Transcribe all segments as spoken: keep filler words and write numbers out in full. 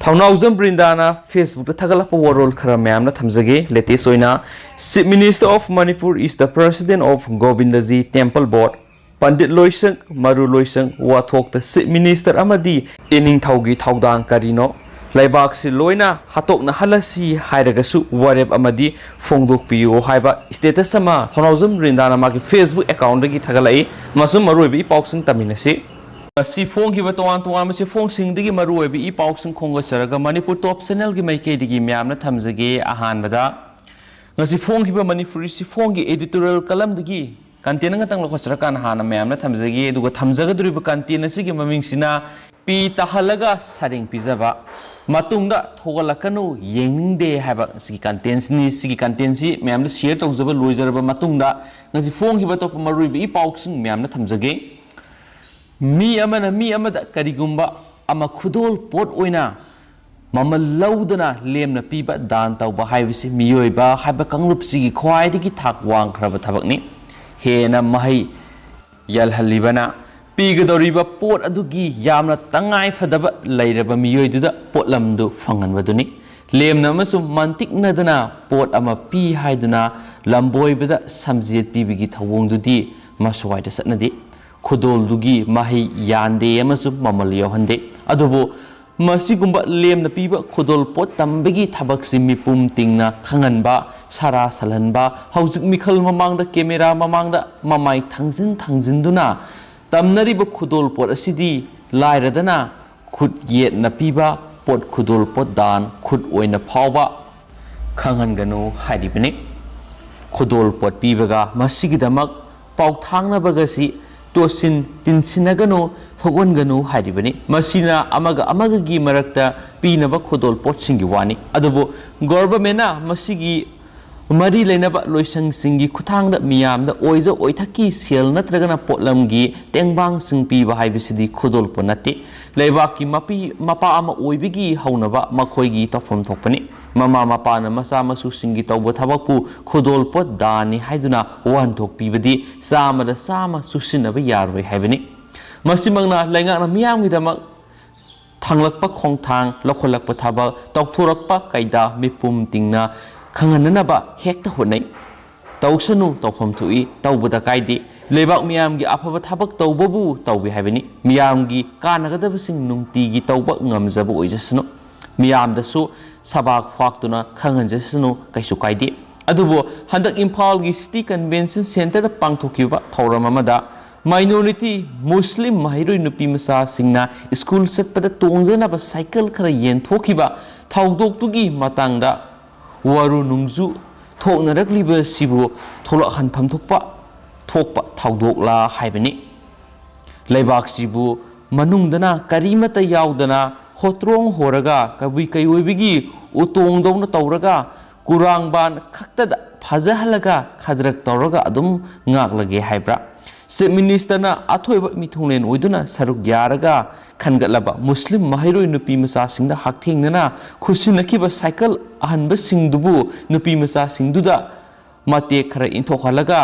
ꯊꯧꯅꯥꯎꯖꯝ ꯕ꯭ꯔꯤꯟꯗꯥꯅ Facebook ꯊꯥꯒꯠꯂꯛꯄ ꯋꯥꯔꯣꯜ ꯈꯔ ꯃꯌꯥꯝꯅ ꯊꯝꯖꯒꯦ꯫ Latest ꯑꯣꯏꯅ, Chief Minister of Manipur is the President of Govindaji Temple Board꯫ Pandit ꯂꯣꯏꯁꯪ, ꯃꯔꯨ ꯂꯣꯏꯁꯪ ꯋꯥꯊꯣꯛꯇ Chief Minister ꯑꯃꯗꯤ ꯏꯅꯤꯡꯊꯧꯒꯤ ꯊꯧꯗꯥꯡ ꯀꯔꯤꯅꯣ? ꯂꯩꯕꯥꯛꯁꯤ ꯂꯣꯏꯅ ꯍꯥꯠꯇꯣꯛꯅꯍꯜꯂꯁꯤ ꯍꯥꯏꯔꯒꯁꯨ ꯋꯥꯔꯦꯞ ꯑꯃꯗꯤ ꯐꯣꯡꯗꯣꯛꯄꯤꯌꯨ ꯍꯥꯏꯕ status ꯑꯃ ꯊꯧꯅꯥꯎꯖꯝ ꯕ꯭ꯔꯤꯟꯗꯥꯅ ꯃꯥꯒꯤ Facebook account ꯊꯥꯒꯠꯂꯛꯏ꯫ ꯑꯃꯁꯨꯡ ꯃꯔꯨꯑꯣꯏꯕ ꯏ ꯄꯥꯎꯁꯤꯡ ꯇꯝꯃꯤꯟꯅꯁꯤ꯫ ꯉꯁꯤ ꯐꯣꯡꯈꯤꯕ ꯇꯣꯉꯥꯟ ꯇꯣꯉꯥꯟꯕ ꯆꯦꯐꯣꯡꯁꯤꯡꯗꯒꯤ ꯃꯔꯨꯑꯣꯏꯕ ꯏ ꯄꯥꯎꯁꯤꯡ ꯈꯣꯝꯒꯠꯆꯔꯒ Manipur Top Channelꯒꯤ ꯃꯥꯏꯀꯩꯗꯒꯤ ꯃꯌꯥꯝꯅ ꯊꯝꯖꯒꯦ꯫ ꯑꯍꯥꯟꯕꯗ, ꯉꯁꯤ ꯐꯣꯡꯈꯤꯕ ꯃꯅꯤꯄꯨꯔꯤ ꯆꯦꯐꯣꯡꯒꯤ editorial columnꯗꯒꯤ content ꯑꯃꯇꯪ ꯂꯧꯈꯠꯆꯔꯀꯥꯟꯗ ꯍꯥꯟꯅ ꯃꯌꯥꯝꯅ ꯊꯝꯖꯒꯦ꯫ ꯑꯗꯨꯒ ꯊꯝꯖꯒꯗꯧꯔꯤꯕ content ꯑꯁꯤꯒꯤ ꯃꯃꯤꯡꯁꯤꯅ "ꯄꯤ ꯇꯥꯍꯜꯂꯒ ꯁꯔꯦꯡ ꯄꯤꯖꯕ, ꯃꯇꯨꯡꯗ ꯊꯣꯛꯍꯜꯂꯛꯀꯅꯨ, ꯌꯦꯡꯅꯤꯡꯗꯦ" ꯍꯥꯏꯕ ꯁꯤꯒꯤ contentꯅꯤ꯫ ꯁꯤꯒꯤ contentꯁꯤ ꯃꯌꯥꯝꯗ share ꯇꯧꯖꯕ ꯂꯣꯏꯖꯔꯕ ꯃꯇꯨꯡꯗ, ꯉꯁꯤ ꯐꯣꯡꯈꯤꯕ ꯑꯇꯣꯞꯄ ꯃꯔꯨꯑꯣꯏꯕ ꯏ ꯄꯥꯎꯁꯤꯡ ꯃꯌꯥꯝꯅ ꯊꯝꯖꯒꯦ꯫ ꯃꯤ ꯑꯃꯅ ꯃꯤ ꯑꯃꯗ ꯀꯔꯤꯒꯨꯝꯕ ꯑꯃ ꯈꯨꯗꯣꯜ ꯄꯣꯠ ꯑꯣꯏꯅ ꯃꯃꯜ ꯂꯧꯗꯅ ꯂꯦꯝꯅ ꯄꯤꯕ, ꯗꯥꯟ ꯇꯧꯕ ꯍꯥꯏꯕꯁꯤ ꯃꯤꯑꯣꯏꯕ ꯍꯥꯏꯕ ꯀꯥꯡꯂꯨꯞꯁꯤꯒꯤ ꯈ꯭ꯋꯥꯏꯗꯒꯤ ꯊꯥꯛ ꯋꯥꯡꯈ꯭ꯔꯕ ꯊꯕꯛꯅꯤ꯫ ꯍꯦꯟꯅ ꯃꯍꯩ ꯌꯥꯜꯍꯜꯂꯤꯕꯅ ꯄꯤꯒꯗꯧꯔꯤꯕ ꯄꯣꯠ ꯑꯗꯨꯒꯤ ꯌꯥꯝꯅ ꯇꯉꯥꯏ ꯐꯗꯕ ꯂꯩꯔꯕ ꯃꯤꯑꯣꯏꯗꯨꯗ ꯄꯣꯠꯂꯝꯗꯨ ꯐꯪꯍꯟꯕꯗꯨꯅꯤ꯫ ꯂꯦꯝꯅ ꯑꯃꯁꯨꯡ ꯃꯟꯇꯤꯛꯅꯗꯅ ꯄꯣꯠ ꯑꯃ ꯄꯤ ꯍꯥꯏꯗꯨꯅ ꯂꯝꯕꯣꯏꯕꯗ ꯁꯝꯖꯦꯠ ꯄꯤꯕꯒꯤ ꯊꯧꯑꯣꯡꯗꯨꯗꯤ ꯃꯁ꯭ꯋꯥꯏꯗ ꯆꯠꯅꯗꯦ꯫ ꯈꯨꯗꯣꯜꯗꯨꯒꯤ ꯃꯍꯩ ꯌꯥꯟꯗꯦ ꯑꯃꯁꯨꯡ ꯃꯃꯜ ꯌꯥꯎꯍꯟꯗꯦ꯫ ꯑꯗꯨꯕꯨ ꯃꯁꯤꯒꯨꯝꯕ ꯂꯦꯝꯅ ꯄꯤꯕ ꯈꯨꯗꯣꯜ ꯄꯣꯠ ꯇꯝꯕꯒꯤ ꯊꯕꯛꯁꯤ ꯃꯤꯄꯨꯝ ꯇꯤꯡꯅ ꯈꯪꯍꯟꯕ, ꯁꯥꯔꯥ ꯁꯜꯍꯟꯕ, ꯍꯧꯖꯤꯛ ꯃꯤꯈꯜ ꯃꯃꯥꯡꯗ, camera ꯃꯃꯥꯡꯗ ꯃꯃꯥꯏ ꯊꯥꯡꯖꯤꯟ ꯊꯥꯡꯖꯤꯟꯗꯨꯅ ꯇꯝꯅꯔꯤꯕ ꯈꯨꯗꯣꯜ ꯄꯣꯠ ꯑꯁꯤꯗꯤ ꯂꯥꯏꯔꯗꯅ ꯈꯨꯠ ꯌꯦꯠꯅ ꯄꯤꯕ ꯄꯣꯠ ꯈꯨꯗꯣꯜ ꯄꯣꯠ ꯗꯥꯟ ꯈꯨꯠ ꯑꯣꯏꯅ ꯐꯥꯎꯕ ꯈꯪꯍꯟꯒꯅꯨ ꯍꯥꯏꯔꯤꯕꯅꯤ꯫ ꯈꯨꯗꯣꯜ ꯄꯣꯠ ꯄꯤꯕꯒ ꯃꯁꯤꯒꯤꯗꯃꯛ ꯄꯥꯎꯊꯥꯡꯅꯕꯒꯁꯤ ꯇꯣꯠꯁꯤꯟ ꯇꯤꯟꯁꯤꯟꯅꯒꯅꯨ, ꯊꯣꯛꯍꯟꯒꯅꯨ ꯍꯥꯏꯔꯤꯕꯅꯤ꯫ ꯃꯁꯤꯅ ꯑꯃꯒ ꯑꯃꯒꯒꯤ ꯃꯔꯛꯇ ꯄꯤꯅꯕ ꯈꯨꯗꯣꯜ ꯄꯣꯠꯁꯤꯡꯒꯤ ꯋꯥꯅꯤ꯫ ꯑꯗꯨꯕꯨ governmentꯅ ꯃꯁꯤꯒꯤ ꯃꯔꯤ ꯂꯩꯅꯕ ꯂꯣꯏꯁꯪꯁꯤꯡꯒꯤ ꯈꯨꯠꯊꯥꯡꯗ ꯃꯤꯌꯥꯝꯗ ꯑꯣꯏꯖ ꯑꯣꯏꯊꯛꯀꯤ ꯁꯦꯜ ꯅꯠꯇ꯭ꯔꯒꯅ ꯄꯣꯠꯂꯝꯒꯤ ꯇꯦꯡꯕꯥꯡꯁꯤꯡ ꯄꯤꯕ ꯍꯥꯏꯕꯁꯤꯗꯤ ꯈꯨꯗꯣꯜ ꯄꯣꯠ ꯅꯠꯇꯦ꯫ ꯂꯩꯕꯥꯛꯀꯤ ꯃꯄꯤ ꯃꯄꯥ ꯑꯃ ꯑꯣꯏꯕꯒꯤ ꯍꯧꯅꯕ ꯃꯈꯣꯏꯒꯤ ꯇꯧꯐꯝ ꯊꯣꯛꯄꯅꯤ꯫ ꯃꯃꯥ ꯃꯄꯥꯅ ꯃꯆꯥ ꯃꯁꯨꯁꯤꯡꯒꯤ ꯇꯧꯕ ꯊꯕꯛꯄꯨ ꯈꯨꯗꯣꯜ ꯄꯣꯠ ꯗꯥꯟꯅꯤ ꯍꯥꯏꯗꯨꯅ ꯋꯥꯍꯟꯊꯣꯛ ꯄꯤꯕꯗꯤ ꯆꯥꯝꯃꯗ ꯆꯥꯝꯃ ꯆꯨꯁꯤꯟꯅꯕ ꯌꯥꯔꯣꯏ ꯍꯥꯏꯕꯅꯤ꯫ ꯃꯁꯤꯃꯛꯅ ꯂꯩꯉꯥꯛꯅ ꯃꯤꯌꯥꯝꯒꯤꯗꯃꯛ ꯊꯥꯡꯂꯛꯄ ꯈꯣꯡꯊꯥꯡ, ꯂꯧꯈꯠꯂꯛꯄ ꯊꯕꯛ, ꯇꯧꯊꯣꯔꯛꯄ ꯀꯩꯗ ꯃꯤꯄꯨꯝ ꯇꯤꯡꯅ ꯈꯪꯍꯟꯅꯅꯕ ꯍꯦꯛꯇ ꯍꯣꯠꯅꯩ꯫ ꯇꯧꯁꯅꯨ, ꯇꯧꯐꯝ ꯊꯣꯛꯏ, ꯇꯧꯕꯗ ꯀꯥꯏꯗꯦ꯫ ꯂꯩꯕꯥꯛ ꯃꯤꯌꯥꯝꯒꯤ ꯑꯐꯕ ꯊꯕꯛ ꯇꯧꯕꯕꯨ ꯇꯧꯏ ꯍꯥꯏꯕꯅꯤ꯫ ꯃꯤꯌꯥꯝꯒꯤ ꯀꯥꯟꯅꯒꯗꯕꯁꯤꯡ ꯅꯨꯡꯇꯤꯒꯤ ꯇꯧꯕ ꯉꯝꯖꯕ ꯑꯣꯏꯖꯁꯅꯨ꯫ ꯃꯤꯌꯥꯝꯗꯁꯨ ꯁꯕꯥꯛ ꯐꯥꯛꯇꯨꯅ ꯈꯪꯍꯟꯖꯁꯅꯨ, ꯀꯩꯁꯨ ꯀꯥꯏꯗꯦ꯫ ꯑꯗꯨꯕꯨ ꯍꯟꯗꯛ ꯏꯝꯐꯥꯜꯒꯤ City Convention Centreꯗ ꯄꯥꯡꯊꯣꯛꯈꯤꯕ ꯊꯧꯔꯝ ꯑꯃꯗ minority ꯃꯨꯁꯂꯤꯝ ꯃꯍꯩꯔꯣꯏ ꯅꯨꯄꯤ ꯃꯆꯥꯁꯤꯡꯅ ꯁ꯭ꯀꯨꯜ ꯆꯠꯄꯗ ꯇꯣꯡꯖꯅꯕ ꯁꯥꯏꯀꯜ ꯈꯔ ꯌꯦꯟꯊꯣꯛꯈꯤꯕ ꯊꯧꯗꯣꯛꯇꯨꯒꯤ ꯃꯇꯥꯡꯗ ꯋꯥꯔꯨ ꯅꯨꯡꯖꯨ ꯊꯣꯛꯅꯔꯛꯂꯤꯕꯁꯤꯕꯨ ꯊꯣꯛꯂꯛꯍꯟꯐꯝ ꯊꯣꯛꯄ, ꯊꯣꯛꯄ ꯊꯧꯗꯣꯛꯂꯥ ꯍꯥꯏꯕꯅꯤ꯫ ꯂꯩꯕꯥꯛꯁꯤꯕꯨ ꯃꯅꯨꯡꯗꯅ ꯀꯔꯤꯃꯠꯇ ꯌꯥꯎꯗꯅ ꯍꯣꯇ꯭ꯔꯣꯡ ꯍꯣꯔꯒ ꯀꯕꯨꯏ ꯀꯩꯑꯣꯏꯕꯒꯤ ꯎꯇꯣꯡꯗꯧꯅ ꯇꯧꯔꯒ ꯀꯨꯔꯥꯡꯕꯥꯟ ꯈꯛꯇꯗ ꯐꯖꯍꯜꯂꯒ ꯈꯗ꯭ꯔꯛ ꯇꯧꯔꯒ ꯑꯗꯨꯝ ꯉꯥꯛꯂꯒꯦ ꯍꯥꯏꯕ꯭ꯔꯥ? Chief Ministerꯅ ꯑꯊꯣꯏꯕ ꯃꯤꯊꯨꯡꯂꯦꯟ ꯑꯣꯏꯗꯨꯅ ꯁꯔꯨꯛ ꯌꯥꯔꯒ ꯈꯟꯒꯠꯂꯕ ꯃꯨꯁꯂꯤꯝ ꯃꯍꯩꯔꯣꯏ ꯅꯨꯄꯤ ꯃꯆꯥꯁꯤꯡꯗ ꯍꯛꯊꯦꯡꯅꯅ ꯈꯨꯠꯁꯤꯟꯅꯈꯤꯕ ꯁꯥꯏꯀꯜ ꯑꯍꯟꯕꯁꯤꯡꯗꯨꯕꯨ ꯅꯨꯄꯤ ꯃꯆꯥꯁꯤꯡꯗꯨꯗ ꯃꯇꯦꯛ ꯈꯔ ꯏꯟꯊꯣꯛꯍꯜꯂꯒ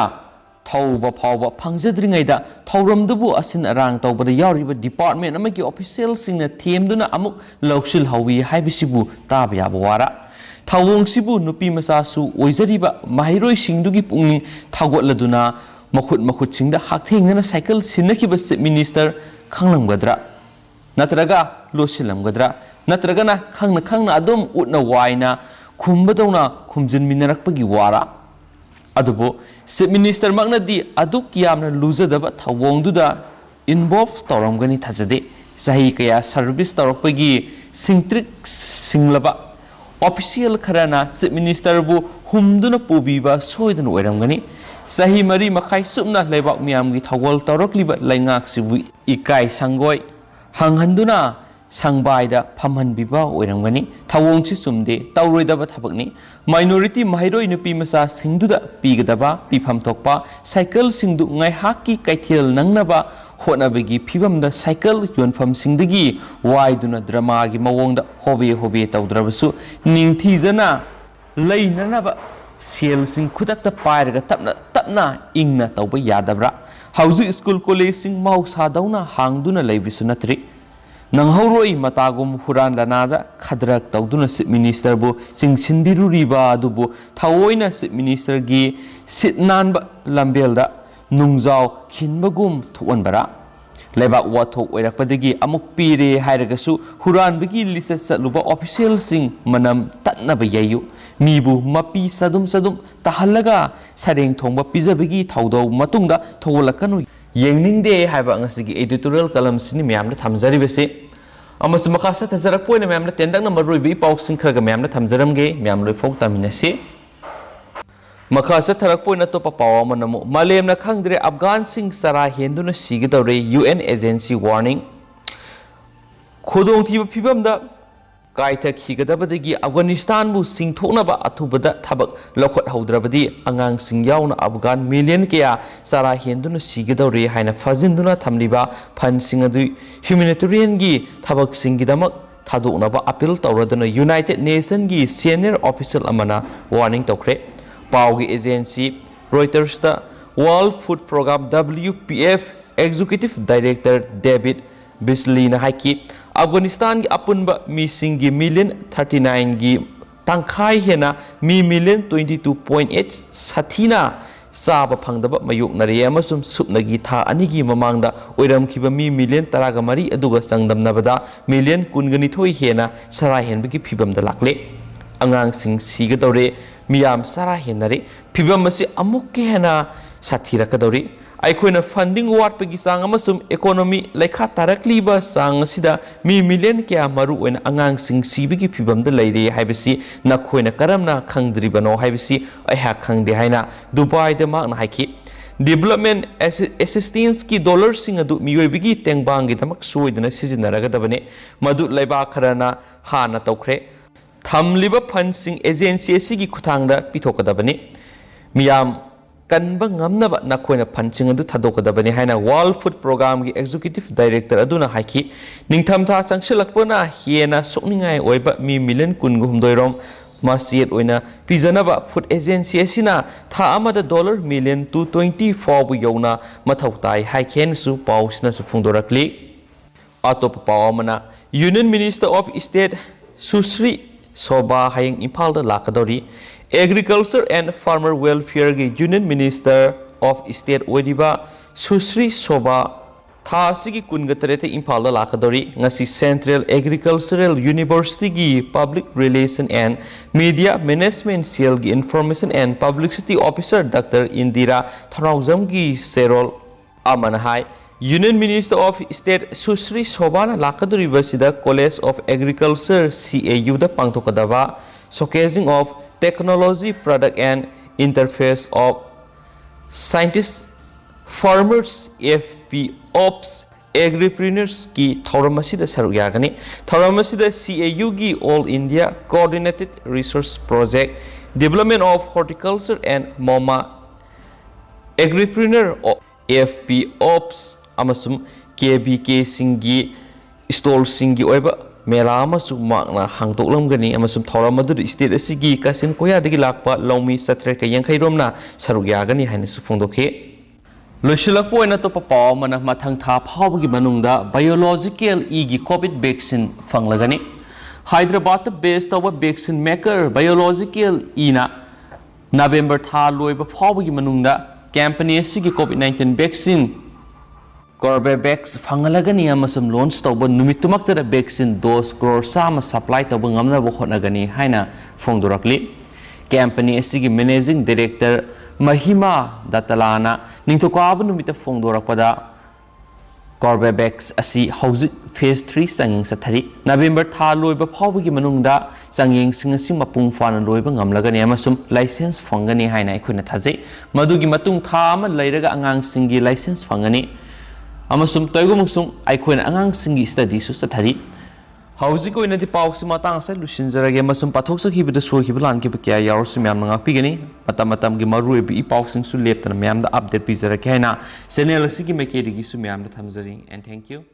ꯊꯧꯕ ꯐꯥꯎꯕ ꯐꯪꯖꯗ꯭ꯔꯤꯉꯩꯗ ꯊꯧꯔꯝꯗꯨꯕꯨ ꯑꯁꯤꯟ ꯑꯔꯥꯡ ꯇꯧꯕꯗ ꯌꯥꯎꯔꯤꯕ department ꯑꯃꯒꯤ officialꯁꯤꯡꯅ ꯊꯦꯝꯗꯨꯅ ꯑꯃꯨꯛ ꯂꯧꯁꯤꯜꯍꯧꯏ ꯍꯥꯏꯕꯁꯤꯕꯨ ꯇꯥꯕ ꯌꯥꯕ ꯋꯥꯔ꯫ ꯊꯧꯑꯣꯡꯁꯤꯕꯨ ꯅꯨꯄꯤ ꯃꯆꯥꯁꯨ ꯑꯣꯏꯖꯔꯤꯕ ꯃꯍꯩꯔꯣꯏꯁꯤꯡꯗꯨꯒꯤ ꯄꯨꯛꯅꯤꯡ ꯊꯧꯒꯠꯂꯗꯨꯅ ꯃꯈꯨꯠ ꯃꯈꯨꯠꯁꯤꯡꯗ ꯍꯛꯊꯦꯡꯅꯅ ꯁꯥꯏꯀꯜ ꯁꯤꯟꯅꯈꯤꯕ Chief Minister ꯈꯪꯂꯝꯒꯗ꯭ꯔꯥ? ꯅꯠꯇ꯭ꯔꯒ ꯂꯣꯠꯁꯤꯜꯂꯝꯒꯗ꯭ꯔꯥ? ꯅꯠꯇ꯭ꯔꯒꯅ ꯈꯪꯅ ꯈꯪꯅ ꯑꯗꯨꯝ ꯎꯠꯅ ꯋꯥꯏꯅ ꯈꯨꯝꯕꯗꯧꯅ ꯈꯨꯝꯖꯤꯟꯃꯤꯟꯅꯔꯛꯄꯒꯤ ꯋꯥꯔ? ꯑꯗꯨꯕꯨ Chief Ministerꯃꯛꯅꯗꯤ ꯑꯗꯨꯛ ꯌꯥꯝꯅ ꯂꯨꯖꯗꯕ ꯊꯧꯑꯣꯡꯗꯨꯗ involve ꯇꯧꯔꯝꯒꯅꯤ ꯊꯥꯖꯗꯦ꯫ ꯆꯍꯤ ꯀꯌꯥ service ꯇꯧꯔꯛꯄꯒꯤ ꯁꯤꯡꯇ꯭ꯔꯤꯛ ꯁꯤꯡꯂꯕ official ꯈꯔꯅ Chief Ministerꯕꯨ ꯍꯨꯝꯗꯨꯅ ꯄꯨꯕꯤꯕ ꯁꯣꯏꯗꯅ ꯑꯣꯏꯔꯝꯒꯅꯤ꯫ ꯆꯍꯤ ꯃꯔꯤ ꯃꯈꯥꯏ ꯆꯨꯞꯅ ꯂꯩꯕꯥꯛ ꯃꯤꯌꯥꯝꯒꯤ ꯊꯧꯒꯜ ꯇꯧꯔꯛꯂꯤꯕ ꯂꯩꯉꯥꯛꯁꯤꯕꯨ ꯏꯀꯥꯏ ꯁꯪꯒꯣꯏ ꯍꯪꯍꯟꯗꯨꯅ ꯁꯪꯕꯥꯏꯗ ꯐꯝꯍꯟꯕꯤꯕ ꯑꯣꯏꯔꯝꯒꯅꯤ꯫ ꯊꯧꯑꯣꯡꯁꯤ ꯆꯨꯝꯗꯦ, ꯇꯧꯔꯣꯏꯗꯕ ꯊꯕꯛꯅꯤ꯫ Minority ꯃꯍꯩꯔꯣꯏ ꯅꯨꯄꯤ ꯃꯆꯥꯁꯤꯡꯗꯨꯗ ꯄꯤꯒꯗꯕ ꯄꯤꯐꯝ ꯊꯣꯛꯄ ꯁꯥꯏꯀꯜꯁꯤꯡꯗꯨ ꯉꯥꯏꯍꯥꯛꯀꯤ ꯀꯩꯊꯦꯜ ꯅꯪꯅꯕ ꯍꯣꯠꯅꯕꯒꯤ ꯐꯤꯚꯝꯗ ꯁꯥꯏꯀꯜ ꯌꯣꯟꯐꯝꯁꯤꯡꯗꯒꯤ ꯋꯥꯏꯗꯨꯅ dramaꯒꯤ ꯃꯑꯣꯡꯗ ꯍꯣꯕꯦ ꯍꯣꯕꯦ ꯇꯧꯗ꯭ꯔꯕꯁꯨ ꯅꯤꯡꯊꯤꯖꯅ ꯂꯩꯅꯅꯕ ꯁꯦꯜꯁꯤꯡ ꯈꯨꯗꯛꯇ ꯄꯥꯏꯔꯒ ꯇꯞꯅ ꯇꯞꯅ ꯏꯪꯅ ꯇꯧꯕ ꯌꯥꯗꯕ꯭ꯔꯥ? ꯍꯧꯖꯤꯛ ꯁ꯭ꯀꯨꯜ ꯀꯣꯂꯦꯖꯁꯤꯡ ꯃꯍꯧꯁꯥꯗꯧꯅ ꯍꯥꯡꯗꯨꯅ ꯂꯩꯕꯁꯨ ꯅꯠꯇ꯭ꯔꯤ꯫ ꯅꯪꯍꯧꯔꯣꯏ ꯃꯇꯥꯒꯨꯝ ꯍꯨꯔꯥꯟ ꯂꯅꯥꯗ ꯈꯗ꯭ꯔꯛ ꯇꯧꯗꯨꯅ Chief Ministerꯕꯨ ꯆꯤꯡꯁꯤꯟꯕꯤꯔꯨꯔꯤꯕ ꯑꯗꯨꯕꯨ ꯊꯑꯣꯏꯅ Chief Ministerꯒꯤ ꯁꯤꯠ ꯅꯥꯟꯕ ꯂꯝꯕꯦꯜꯗ ꯅꯨꯡꯖꯥꯎ ꯈꯤꯟꯕꯒꯨꯝ ꯊꯣꯛꯍꯟꯕꯔꯥ? ꯂꯩꯕꯥꯛ ꯋꯥꯊꯣꯛ ꯑꯣꯏꯔꯛꯄꯗꯒꯤ ꯑꯃꯨꯛ ꯄꯤꯔꯦ ꯍꯥꯏꯔꯒꯁꯨ ꯍꯨꯔꯥꯟꯕꯒꯤ ꯂꯤꯁꯇ ꯆꯠꯂꯨꯕ officialꯁꯤꯡ ꯃꯅꯝ ꯇꯠꯅꯕ ꯌꯩꯌꯨ꯫ ꯃꯤꯕꯨ ꯃꯄꯤ ꯆꯗꯨꯝ ꯆꯗꯨꯝ ꯇꯥꯍꯜꯂꯒ ꯁꯔꯦꯡ ꯊꯣꯡꯕ ꯄꯤꯖꯕꯒꯤ ꯊꯧꯗꯧ ꯃꯇꯨꯡꯗ ꯊꯧꯒꯠꯂꯛꯀꯅꯨ꯫ ꯌꯦꯡꯅꯤꯡꯗꯦ ꯍꯥꯏꯕ ꯉꯁꯤꯒꯤ editorial columnꯁꯤꯅꯤ ꯃꯌꯥꯝꯗ ꯊꯝꯖꯔꯤꯕꯁꯤ꯫ ꯑꯃꯁꯨꯡ ꯃꯈꯥ ꯆꯠꯊꯖꯔꯛꯄ ꯑꯣꯏꯅ ꯃꯌꯥꯝꯅ ꯇꯦꯟꯇꯛꯅ ꯃꯔꯨꯑꯣꯏꯕ ꯏ ꯄꯥꯎꯁꯤꯡ ꯈꯔꯒ ꯃꯌꯥꯝꯅ ꯊꯝꯖꯔꯝꯒꯦ꯫ ꯃꯌꯥꯝ ꯂꯣꯏꯐꯥꯎ ꯇꯥꯃꯤꯟꯅꯁꯤ꯫ ꯃꯈꯥ ꯆꯠꯊꯔꯛꯄ ꯑꯣꯏꯅ ꯑꯇꯣꯞꯄ ꯄꯥꯎ ꯑꯃꯅ ꯑꯃꯨꯛ ꯃꯥꯂꯦꯝꯅ ꯈꯪꯗ꯭ꯔꯦ, ꯑꯐꯒꯥꯟꯁꯤꯡ ꯆꯔꯥ ꯍꯦꯟꯗꯨꯅ ꯁꯤꯒꯗꯧꯔꯦ, U N agency warning꯫ ꯈꯨꯗꯣꯡꯊꯤꯕ ꯐꯤꯕꯝꯗ ꯀꯥꯏꯊꯈꯤꯒꯗꯕꯗꯒꯤ ꯑꯐꯒꯥꯅꯤꯁꯇꯥꯟꯕꯨ ꯆꯤꯡꯊꯣꯛꯅꯕ ꯑꯊꯨꯕꯗ ꯊꯕꯛ ꯂꯧꯈꯠꯍꯧꯗ꯭ꯔꯕꯗꯤ ꯑꯉꯥꯡꯁꯤꯡ ꯌꯥꯎꯅ ꯑꯐꯒꯥꯟ ꯃꯤꯂꯤꯌꯟ ꯀꯌꯥ ꯆꯔꯥ ꯍꯦꯟꯗꯨꯅ ꯁꯤꯒꯗꯧꯔꯦ ꯍꯥꯏꯅ ꯐꯥꯖꯤꯟꯗꯨꯅ ꯊꯝꯂꯤꯕ ꯐꯟꯁꯤꯡ ꯑꯗꯨ humanitarianꯒꯤ ꯊꯕꯛꯁꯤꯡꯒꯤꯗꯃꯛ ꯊꯥꯗꯣꯛꯅꯕ ꯑꯄꯤꯜ ꯇꯧꯔꯗꯨꯅ United Nationꯒꯤ senior official ꯑꯃꯅ warning ꯇꯧꯈ꯭ꯔꯦ꯫ ꯄꯥꯎꯒꯤ agency Reutersꯇ World Food Programme, W P F, Executive Director David Beasleyꯅ ꯍꯥꯏꯈꯤ, ꯑꯐꯒꯥꯅꯤꯁꯇꯥꯟꯒꯤ ꯑꯄꯨꯟꯕ ꯃꯤꯁꯤꯡꯒꯤ ꯃꯤꯂꯤꯌꯟ ꯊꯥꯔꯇꯤ ꯅꯥꯏꯟꯒꯤ ꯇꯪꯈꯥꯏ ꯍꯦꯟꯅ, ꯃꯤ million twenty two point eight ꯁꯥꯊꯤꯅ ꯆꯥꯕ ꯐꯪꯗꯕ ꯃꯥꯌꯣꯛꯅꯔꯦ ꯑꯃꯁꯨꯡ ꯁꯨꯞꯅꯒꯤ ꯊꯥ ꯑꯅꯤꯒꯤ ꯃꯃꯥꯡꯗ ꯑꯣꯏꯔꯝꯈꯤꯕ ꯃꯤ ꯃꯤꯂꯤꯌꯟ ꯇꯔꯥꯒ ꯃꯔꯤ ꯑꯗꯨꯒ ꯆꯥꯡꯗꯝꯅꯕꯗ ꯃꯤꯂꯤꯌꯟ ꯀꯨꯟꯒ ꯅꯤꯊꯣꯏ ꯍꯦꯟꯅ ꯆꯔꯥ ꯍꯦꯟꯕꯒꯤ ꯐꯤꯚꯝꯗ ꯂꯥꯛꯂꯦ꯫ ꯑꯉꯥꯡꯁꯤꯡ ꯁꯤꯒꯗꯧꯔꯦ, ꯃꯤꯌꯥꯝ ꯆꯔꯥ ꯍꯦꯟꯅꯔꯦ꯫ ꯐꯤꯚꯝ ꯑꯁꯤ ꯑꯃꯨꯛꯀ ꯍꯦꯟꯅ ꯁꯥꯊꯤꯔꯛꯀꯗꯧꯔꯤ꯫ ꯑꯩꯈꯣꯏꯅ funding ꯋꯥꯠꯄꯒꯤ ꯆꯥꯡ ꯑꯃꯁꯨꯡ economy ꯂꯩꯈꯥ ꯇꯥꯔꯛꯂꯤꯕ ꯆꯥꯡ ꯑꯁꯤꯗ ꯃꯤ ꯃꯤꯂꯤꯌꯟ ꯀꯌꯥ, ꯃꯔꯨꯑꯣꯏꯅ ꯑꯉꯥꯡꯁꯤꯡ, ꯁꯤꯕꯒꯤ ꯐꯤꯚꯝꯗ ꯂꯩꯔꯦ ꯍꯥꯏꯕꯁꯤ ꯅꯈꯣꯏꯅ ꯀꯔꯝꯅ ꯈꯪꯗ꯭ꯔꯤꯕꯅꯣ ꯍꯥꯏꯕꯁꯤ ꯑꯩꯍꯥꯛ ꯈꯪꯗꯦ ꯍꯥꯏꯅ ꯗꯨꯕꯥꯏꯗ ꯃꯍꯥꯛꯅ ꯍꯥꯏꯈꯤ꯫ Development assi-, assistanceꯀꯤ dollarꯁꯤꯡ ꯑꯗꯨ ꯃꯤꯑꯣꯏꯕꯒꯤ ꯇꯦꯡꯕꯥꯡꯒꯤꯗꯃꯛ ꯁꯣꯏꯗꯅ ꯁꯤꯖꯤꯟꯅꯔꯒꯗꯕꯅꯤ꯫ ꯃꯗꯨ ꯂꯩꯕꯥꯛ ꯈꯔꯅ ꯍꯥꯟꯅ ꯇꯧꯈ꯭ꯔꯦ꯫ ꯊꯝꯂꯤꯕ ꯐꯟꯁꯤꯡ agency ꯑꯁꯤꯒꯤ ꯈꯨꯠꯊꯥꯡꯗ ꯄꯤꯊꯣꯛꯀꯗꯕꯅꯤ꯫ ꯃꯤꯌꯥꯝ ꯀꯟꯕ ꯉꯝꯅꯕ ꯅꯈꯣꯏꯅ ꯐꯟꯁꯤꯡ ꯑꯗꯨ ꯊꯥꯗꯣꯛꯀꯗꯕꯅꯤ ꯍꯥꯏꯅ World Food Programmeꯒꯤ Executive Director ꯑꯗꯨꯅ ꯍꯥꯏꯈꯤ꯫ ꯅꯤꯡꯊꯝꯊꯥ ꯆꯪꯁꯤꯜꯂꯛꯄꯅ ꯍꯦꯟꯅ ꯁꯣꯛꯅꯤꯡꯉꯥꯏ ꯑꯣꯏꯕ ꯃꯤ ꯃꯤꯂꯤꯌꯟ ꯀꯨꯟꯒ ꯍꯨꯝꯗꯣꯏ ꯔꯣꯝ ꯃꯆꯦꯠ ꯑꯣꯏꯅ ꯄꯤꯖꯅꯕ food agency ꯑꯁꯤꯅ ꯊꯥ ꯑꯃꯗ dollar million two twenty ꯐꯥꯎꯕ ꯌꯧꯅ ꯃꯊꯧ ꯇꯥꯏ ꯍꯥꯏꯈꯤ ꯍꯥꯏꯅꯁꯨ ꯄꯥꯎꯁꯤꯅꯁꯨ ꯐꯣꯡꯗꯣꯔꯛꯂꯤ꯫ ꯑꯇꯣꯞꯄ ꯄꯥꯎ ꯑꯃꯅ, Union Minister of State ꯁꯨꯁ꯭ꯔꯤ Sobha ꯍꯌꯦꯡ ꯏꯝꯐꯥꯜꯗ ꯂꯥꯛꯀꯗꯧꯔꯤ꯫ Agriculture and Farmer Welfareꯒꯤ Union Minister of State ꯑꯣꯏꯔꯤꯕ ꯁꯨꯁ꯭ꯔꯤ ꯁꯣꯚꯥ ꯊꯥ ꯑꯁꯤꯒꯤ ꯀꯨꯟꯒ ꯇꯔꯦꯠꯇ ꯏꯝꯐꯥꯜꯗ ꯂꯥꯛꯀꯗꯧꯔꯤ꯫ ꯉꯁꯤ Central Agricultural Universityꯒꯤ Public Relation and Media Management Cellꯒꯤ Information and Publicity Officer Doctor Indira ꯊꯧꯅꯥꯎꯖꯝꯒꯤ ꯆꯦꯔꯣꯜ ꯑꯃꯅ ꯍꯥꯏ, Union Minister of State ꯁꯨꯁ꯭ꯔꯤ ꯁꯣꯚꯥꯅ ꯂꯥꯛꯀꯗꯧꯔꯤꯕꯁꯤꯗ College of Agriculture, CAUꯗ ꯄꯥꯡꯊꯣꯛꯀꯗꯕ Showcasing of Technology Product and Interface of Scientists, Farmers, FPOs, Agripreneurski ꯊꯧꯔꯝ ꯑꯁꯤꯗ ꯁꯔꯨꯛ ꯌꯥꯒꯅꯤ꯫ ꯊꯧꯔꯝ ꯑꯁꯤꯗ CAUꯒꯤ All India Coordinated Research Project, Development of Horticulture and MoMA, Agripreneur, FPOs ꯑꯃꯁꯨꯡ KVKꯁꯤꯡꯒꯤ stallꯁꯤꯡꯒꯤ ꯑꯣꯏꯕ ꯃꯦꯂꯥ ꯑꯃꯁꯨ ꯃꯍꯥꯛꯅ ꯍꯥꯡꯗꯣꯛꯂꯝꯒꯅꯤ ꯑꯃꯁꯨꯡ ꯊꯧꯔꯝ ꯑꯗꯨꯗ state ꯑꯁꯤꯒꯤ ꯀꯥꯆꯤꯟ ꯀꯣꯌꯥꯗꯒꯤ ꯂꯥꯛꯄ ꯂꯧꯃꯤ ꯆꯥꯇ꯭ꯔꯦꯠꯀ ꯌꯥꯡꯈꯩ ꯔꯣꯝꯅ ꯁꯔꯨꯛ ꯌꯥꯒꯅꯤ ꯍꯥꯏꯅꯁꯨ ꯐꯣꯡꯗꯣꯛꯈꯤ꯫ ꯂꯣꯏꯁꯤꯜꯂꯛꯄ ꯑꯣꯏꯅ ꯑꯇꯣꯞꯄ ꯄꯥꯎ ꯑꯃꯅ, ꯃꯊꯪ ꯊꯥ ꯐꯥꯎꯕꯒꯤ ꯃꯅꯨꯡꯗ Biological Eꯒꯤ COVID vaccine ꯐꯪꯂꯒꯅꯤ꯫ ꯍꯥꯏꯗ꯭ꯔꯕꯥꯗꯇ base ꯇꯧꯕ vaccine maker Biological Eꯅ November ꯊꯥ ꯂꯣꯏꯕ ꯐꯥꯎꯕꯒꯤ ꯃꯅꯨꯡꯗ company ꯑꯁꯤꯒꯤ COVID nineteen vaccine Corbevax ꯐꯪꯍꯜꯂꯒꯅꯤ ꯑꯃꯁꯨꯡ launch ꯇꯧꯕ ꯅꯨꯃꯤꯠꯇꯨꯃꯛꯇꯗ vaccine dose crore ꯆꯥꯝꯃ supply ꯇꯧꯕ ꯉꯝꯅꯕ ꯍꯣꯠꯅꯒꯅꯤ ꯍꯥꯏꯅ ꯐꯣꯡꯗꯣꯔꯛꯂꯤ꯫ Company ꯑꯁꯤꯒꯤ Managing Director ꯃꯍꯤꯃꯥ ꯗꯇꯂꯥꯅ ꯅꯤꯡꯊꯧꯀꯥꯕ ꯅꯨꯃꯤꯠꯇ ꯐꯣꯡꯗꯣꯔꯛꯄꯗ, Corbevax ꯑꯁꯤ ꯍꯧꯖꯤꯛ phase three ꯆꯥꯡꯌꯦꯡ ꯆꯠꯊꯔꯤ꯫ November ꯊꯥ ꯂꯣꯏꯕ ꯐꯥꯎꯕꯒꯤ ꯃꯅꯨꯡꯗ ꯆꯥꯡꯌꯦꯡꯁꯤꯡ ꯑꯁꯤ ꯃꯄꯨꯡ ꯐꯥꯅ ꯂꯣꯏꯕ ꯉꯝꯂꯒꯅꯤ ꯑꯃꯁꯨꯡ license ꯐꯪꯒꯅꯤ ꯍꯥꯏꯅ ꯑꯩꯈꯣꯏꯅ ꯊꯥꯖꯩ꯫ ꯃꯗꯨꯒꯤ ꯃꯇꯨꯡ ꯊꯥ ꯑꯃ ꯂꯩꯔꯒ ꯑꯉꯥꯡꯁꯤꯡꯒꯤ license ꯐꯪꯒꯅꯤ ꯑꯃꯁꯨꯡ ꯇꯧꯏꯒꯨꯝꯕꯁꯨꯡ ꯑꯩꯈꯣꯏꯅ ꯑꯉꯥꯡꯁꯤꯡꯒꯤ studyꯁꯨ ꯆꯠꯊꯔꯤ꯫ ꯍꯧꯖꯤꯛ ꯑꯣꯏꯅꯗꯤ ꯄꯥꯎꯁꯤ ꯃꯇꯥꯡ ꯑꯁꯤꯗ ꯂꯣꯏꯁꯤꯟꯖꯔꯒꯦ ꯑꯃꯁꯨꯡ ꯄꯥꯊꯣꯛꯆꯈꯤꯕꯗ ꯁꯣꯏꯈꯤꯕ ꯂꯥꯟꯈꯤꯕ ꯀꯌꯥ ꯌꯥꯎꯔꯁꯨ ꯃꯌꯥꯝꯅ ꯉꯥꯛꯄꯤꯒꯅꯤ꯫ ꯃꯇꯝ ꯃꯇꯝꯒꯤ ꯃꯔꯨꯑꯣꯏꯕ ꯏ ꯄꯥꯎꯁꯤꯡꯁꯨ ꯂꯦꯞꯇꯅ ꯃꯌꯥꯝꯗ update ꯄꯤꯖꯔꯛꯀꯦ ꯍꯥꯏꯅ channel ꯑꯁꯤꯒꯤ ꯃꯥꯏꯀꯩꯗꯒꯤꯁꯨ ꯃꯌꯥꯝꯗ ꯊꯝꯖꯔꯤ꯫ And thank you.